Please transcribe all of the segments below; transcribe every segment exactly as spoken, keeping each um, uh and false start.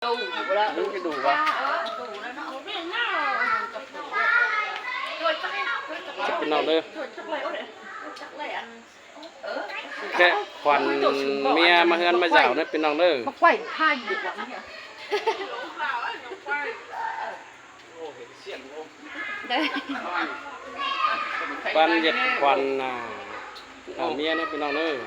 Cái đủ vào. Chắc cái nào đây? Kẻ khoản mía mà hơn mà dạo đấy, pin lòng đấy. Mà quay hai. Đấy. Ban Nhật khoản à, à, mía đấy, pin lòng đấy.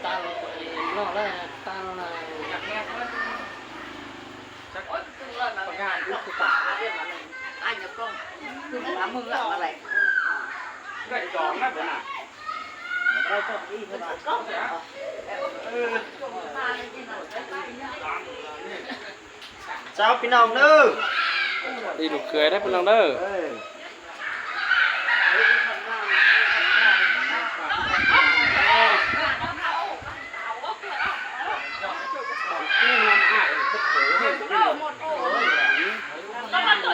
Tăng nó là tăng là. Chào pin lòng nơ. Đi lục cưới đấy, pin lòng nơ. Ê.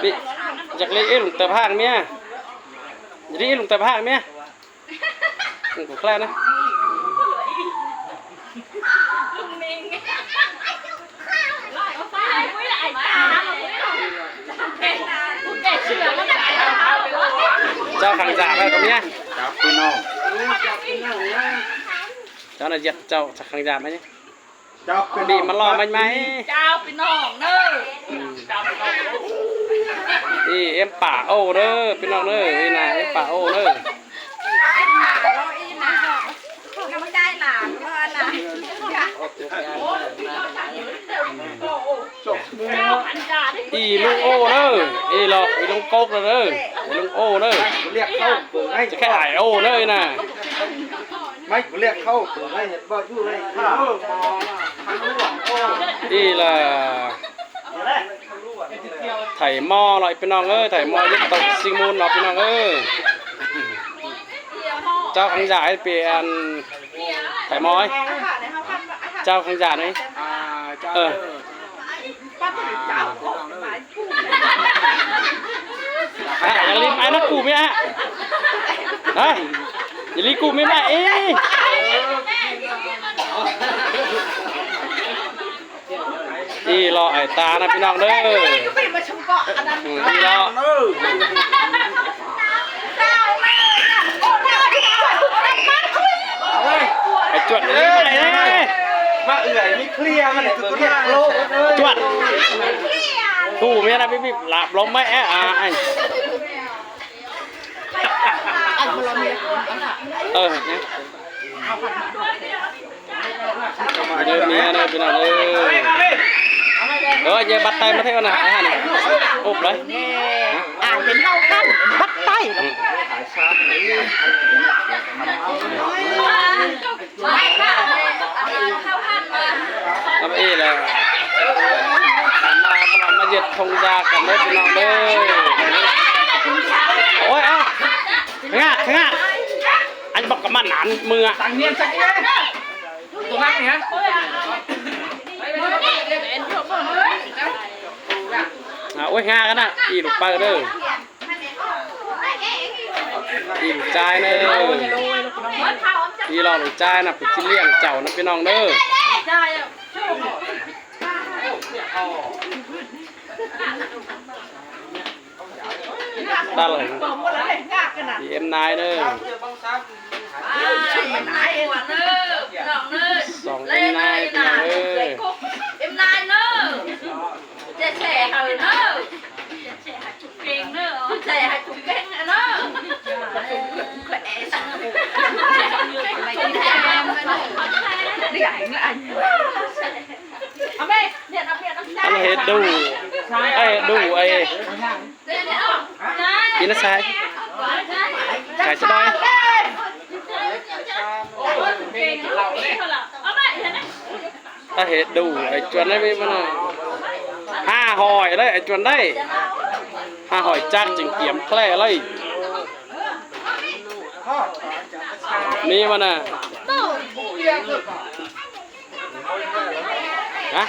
Bị, chắc lấy ít lùng tập hạng mía. Đi ít lùng tập hạng mía. Cũng khá đấy. Chào khán giả các bạn nhé. Chào pin lòng. Chào là Diệt, chào, chào khán giả nhé. Đi mà lo manh manh. Chào pin lòng nơ. Ừ. Đi em pả ô nơ, pin lòng nơ, đi nè, em pả ô nơ. Ê lung ô nơ, ê lộc, ê lung cốc nơ, ê lung ô nơ. Chứ cái ải ô nơ nè. Ê là thảy mo lọi pin lòng ơi, thảy mo dân tộc Sinh Môn lọi pin lòng ơi. Chào khán giả ấy, pì ăn thảy mo ấy. Chào khán giả này. Ờ. À, yang lim ai nát cù mía. Hả? Yang lim cù mía mẹ. Ê. Ê lo ai ta nè pin lòng đơ. Ê lo. Ai chuột này. Mà ưới mới clear mà này tụi tôi điệp lô. Chuột. Tù mía nè bíp bíp lạp lốm mẹ à anh. Ờ. Nhớ mía nè pin lòng ơi. Ờ, nhớ bắt tay mà thế con nè. Ai hả nè. Ốp đấy. À, đến hậu căn bắt tay. Tăm ê là mà, mà, mà Diệt thông gia cả mết pin lòng đơ. Ôi à. Ngạ, ngạ. Anh bọc cả mặt nản mưa. Tặng niên chắc nhé. Tôi ngắt nhé. À, ôi ngạ cái nè, ê lục pơ đơ. Ê lục chai nơ. Ê lo lục chai nè, phải chi liêng chầu nè pin lòng đơ. Đa lẩy. Thì em nai nơ. Song em nai nơ. Em nai nơ. Chia sẻ hả nơ. Chia sẻ hả chụp kênh nơ. Ăn hết đủ. Ăn hết đủ ấy. Đi nó sai. Cái sẽ đói. Ăn hết đủ ấy chuẩn đấy với mà. Hà hỏi đấy, ấy chuẩn đấy. Hà hỏi chắc chỉnh kiểm khle đấy. Đi mà nè. Hả?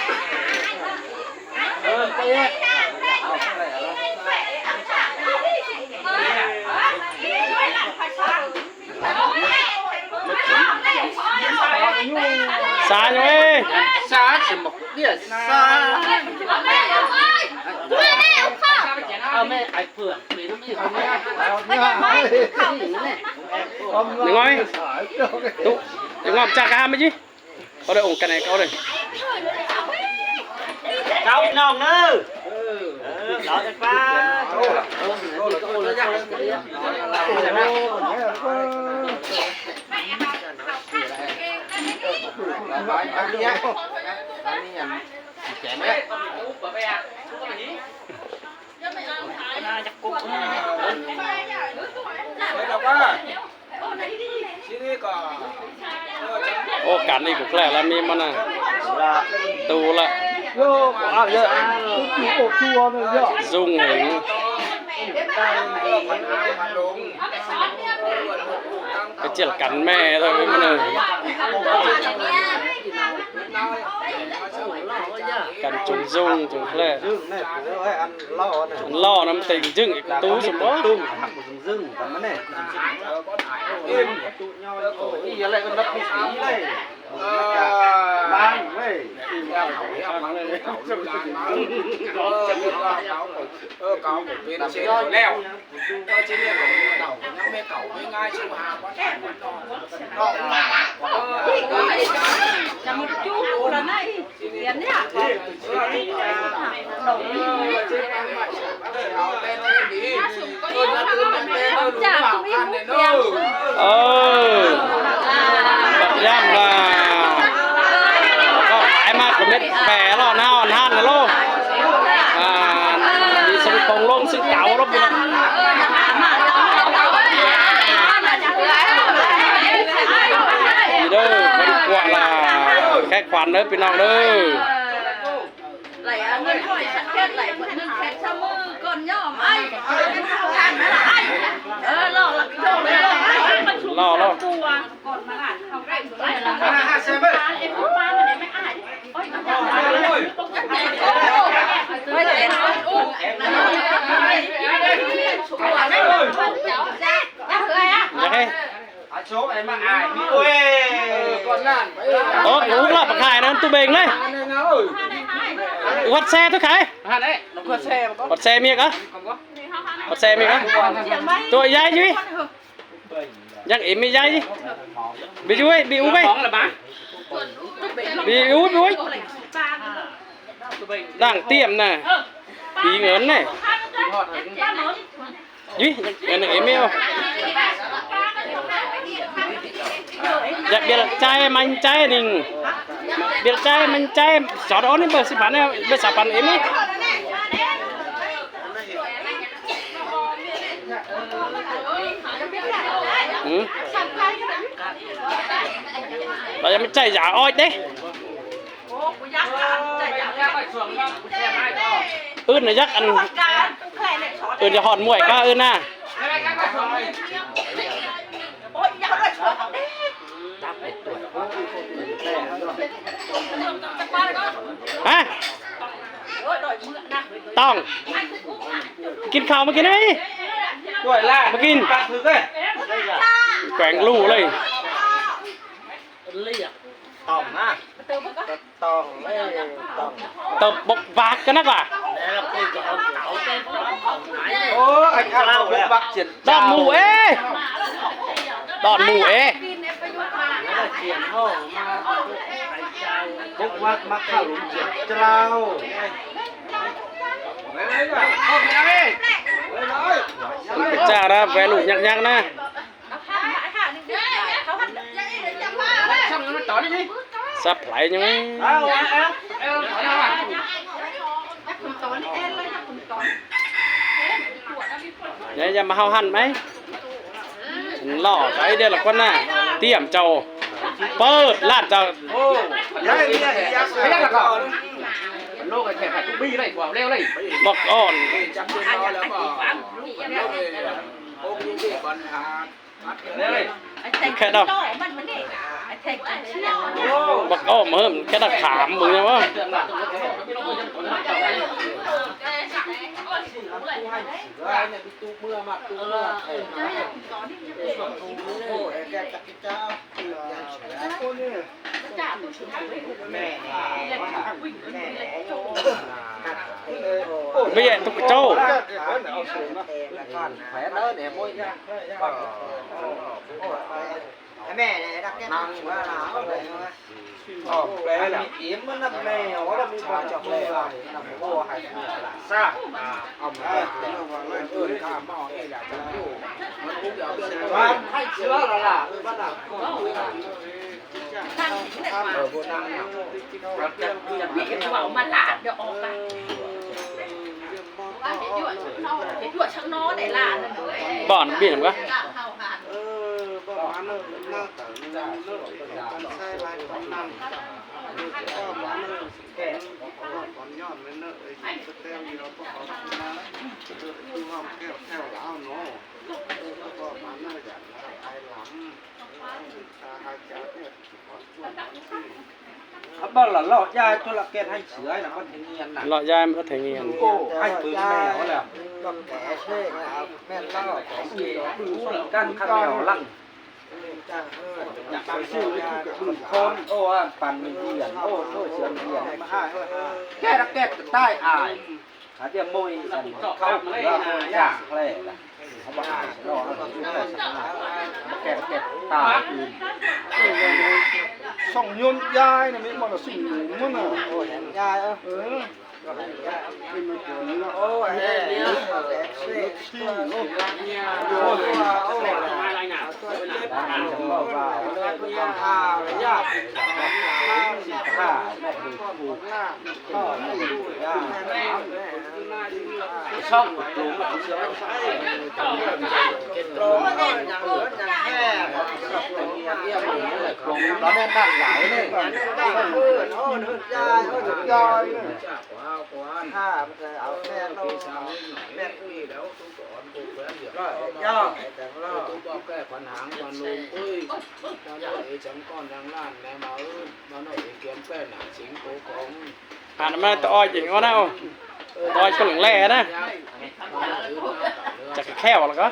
Xa nhá ơi. Xa chứ mà cũng biết xa. Ao mẹ ai phượng. Đừng ngoi. Tụ. Đừng ngoi, chả cả hai mươi chứ. Có đây ủng cái này, có đây. Cháu nòng nữa. Đó, cái pha. Ô, cắn đi cũng khỏe lắm, mi mà nè. Tù lạ. Dùng hình. Cái chiếc cắn mẹ thôi, mi mà nè. Cắn chúng dùng, chúng khỏe. Ăn lo nó tỉnh dưng, tú sụp đó. Ơ. Yăm là có cái mà có biết bé lo nào ăn han lô. À, đi sân phong lông sân cáo lắm. Đi đâu, vẫn gọi là khách quan đấy, bên nào đấy. Đảy, à, ngân hỏi sẵn kết đảy, một ngân khét sa mư, còn nhỏ mà ai. Ơ, lo là cái đồ này, lo ai. Lo, lo. Dạ, hey. Ơ, ú lọ bác Khải nó tụ bêng đấy. Ú bắt xe thôi Khải. Bắt xe miệng á. Bắt xe miệng á. Tôi dạy chứ. Nhắc ý mới dạy chứ. Bị chú ấy, bị ú ấy. Bị ú, bị ú. Đang tiệm nè. Tí ngớn này. Dí, cái này em yêu. Dạ, biar cai, main cai ning. Biar cai, main cai. Sót đó nên bơ xí phản này, bơ xá phản em ấy. Ừ. Đó là mới cai giả oi đấy. Ưn nà dắt ăn. Ưn nà hòn muội cá ưn nà. Hả? Tòng. Kin khao mà kin đi. Mà kin. Quảng lù lây. Tòng á. Tòng, ê, tòng. Tờ bộc vác cái nắp à? Ô, anh ăn bộc vác chiến. Đòn mù ê. Đòn mù ê. Bộc vác mắc khảo chiến trao. Chả ra vé lũ nhắc nhắc nè. Sắp lấy nhưng đấy, giờ mà hao hẳn mấy. Lỏ cái đây là con nè. Tiệm chầu. Pơ, lát chầu. Bọc ổn. Khẽ đâu. Bác ôm hơm, khẽ đâu khám mừng nhau á. Bây giờ tôi cho. Mẹ này, đọc cái năng quá là, ơ, mẹ ơi. Ơ, mẹ là im nó nắp mẹ, nó là mẹ cho mẹ là, nó mua hai mẹ là sao? Ơ, mẹ, ơ, ơ, tha mau, ơ, là, ơ, nó cũng là, hai sứa là, là, ơ, bắt đầu. Ơ, vô năng nào. Bảo mà lạ được ốc à. Bọn biết không có? Bác là lọ dai tôi là kẹt hai sứa là có thể nghiền nè. Lọ dai mới có thể nghiền. Ô, hai bự mèo là. Bác kẻ thuê là mẹ lọ kẻ thuê. Căn khăn mèo lăng. Con ô ăn păn mình hiền, ô thôi sướng hiền mà ai. Kẹt là kẹt tai ai. Hả, tiêm môi, ăn khâu, rau môi, dạ, lẹ. Không có ai, nó, nó, nó, nó, nó, kẹt, kẹt, ta, ừ. Song nhôm dai này, mình bảo là song nhôm mà. Ôi, dai, ơ. Ừ. Ôi, dai, ơ. Ôi, dai, ơ. Hẳn ꞌmá ꞌtoi ꞌchí ꞌngo ꞌnáo. ꞌToi ꞌcọ lăng ꞌlẹ ꞌnớ. Chả khéo lắm cơ.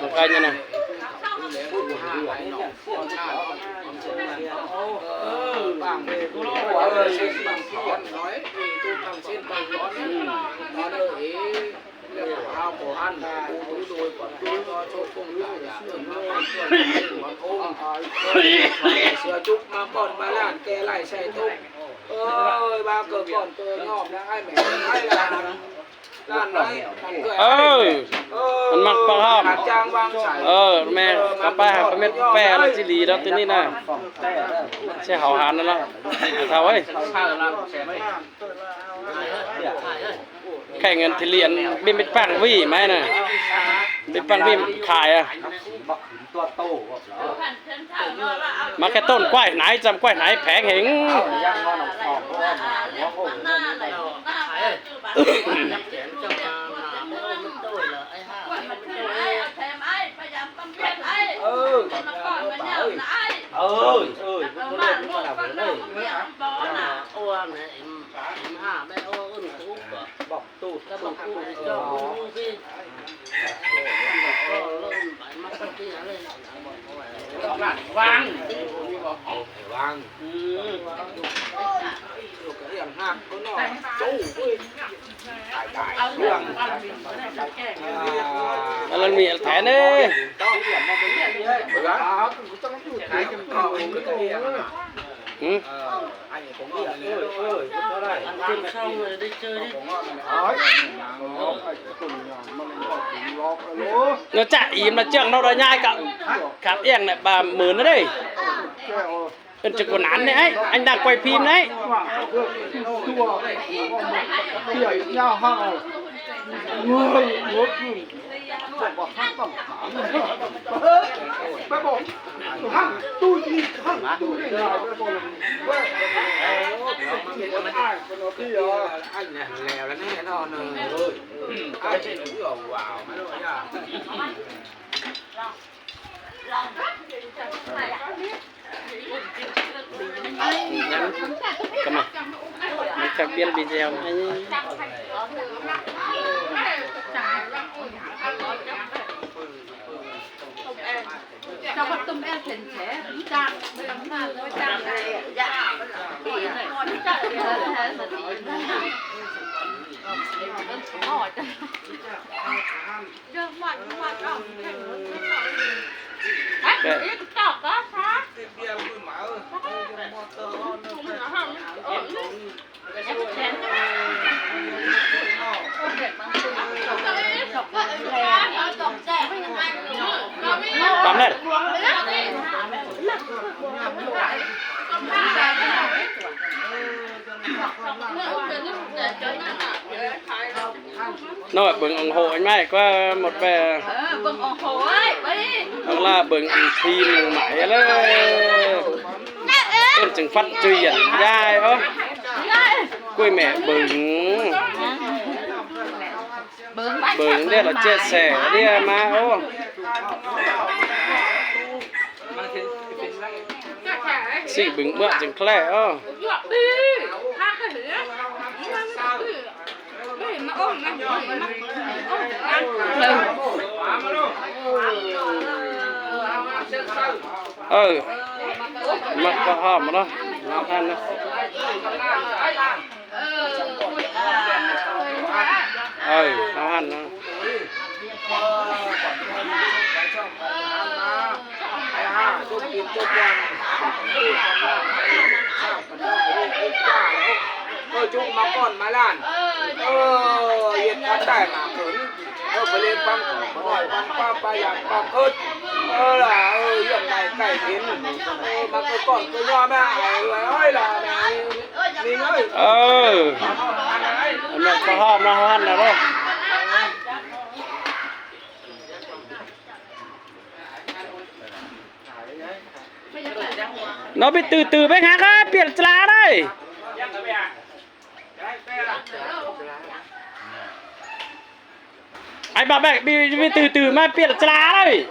Một cái như này. Sửa chụp mà còn ba làn kê lại xe túc. Ơi, ba cờ còn cờ nhọm đã ai mẹ ai là làn đấy. Ơ, ăn mặc khoa học. Trang vang sải. Ơ, mẹ, cà phê học mệt pè là chỉ lý đó tên này nè. Sẽ hảo hán đó. Thảo ấy. Khen ngân thì liền, bên, bên pang vi máy nè. Bên pang vi khai à. Mà cái tôn quay nái, chăm quay nái phén hính. Ơi, ơi, ơi, ôi, mẹ, em, em hả, bé, ôi, ôi, ôi, ôi. Bọc tụt, bọc tụt, bọc tụt. Vang. Vang. Ăn lăn mì ăn thẻ nè. Ừ. Ăn cơm xong rồi đi chơi đi. Nó chả im là chừng nó đã nhai cả. Khát yên này bà mướn nó đây. Anh chụp quần áo này ấy, anh đang quay phim đấy. Hăng tui, hăng tui. Anh này lèo là nè, nó nè. Ai chết nó cứ ồn ào mà nó ra. Come on. Mình cắt biên video này. Cho con tôm em thèm thế, chăng, chăng này. Bấm lên. Nó bưng ủng hộ anh Mai qua một về. Ờ, bưng ủng hộ ấy, bấy. Hoặc là bưng ăn phim mãi là bên chứng phát triển dài ơ. Quê mẹ bưng. Bưng đây là chia sẻ đi mà ô. Xị bưng mượn chứng khle ô. Ừ. Mật có hòm đó. Nó ăn đó. Ừ, nó ăn đó. Ơ, chúng mà con mà lan. Ơ, yên thoát tai mà khốn. Ơ, phải lên băng, phải lên băng, băng, băng, băng, băng, khốn. Ơ, là, ơ, yên này cải thiện. Ơ, mà cái con cứ nho mà, ơ, ơi là, mình ơi. Ơ, nó có hòm, nó hòm nào đâu. Nó bị từ từ bên hang á, biển chả đây. Anh bảo mẹ bị, bị từ từ mà biển chả đây.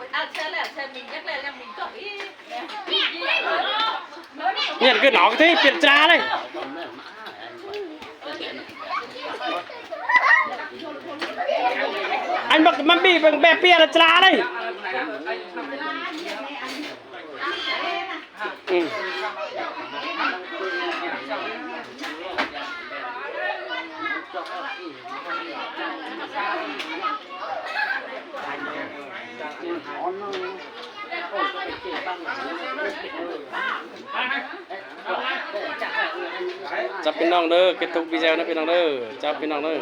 Nhận cái nó cái thế biển chả đây. Anh bác mắm bị bằng bè pia là chả đây. Ừ. Chào พี่น้อง เด้อ kết thúc video นะ พี่น้อง เด้อ chào พี่น้อง เด้อ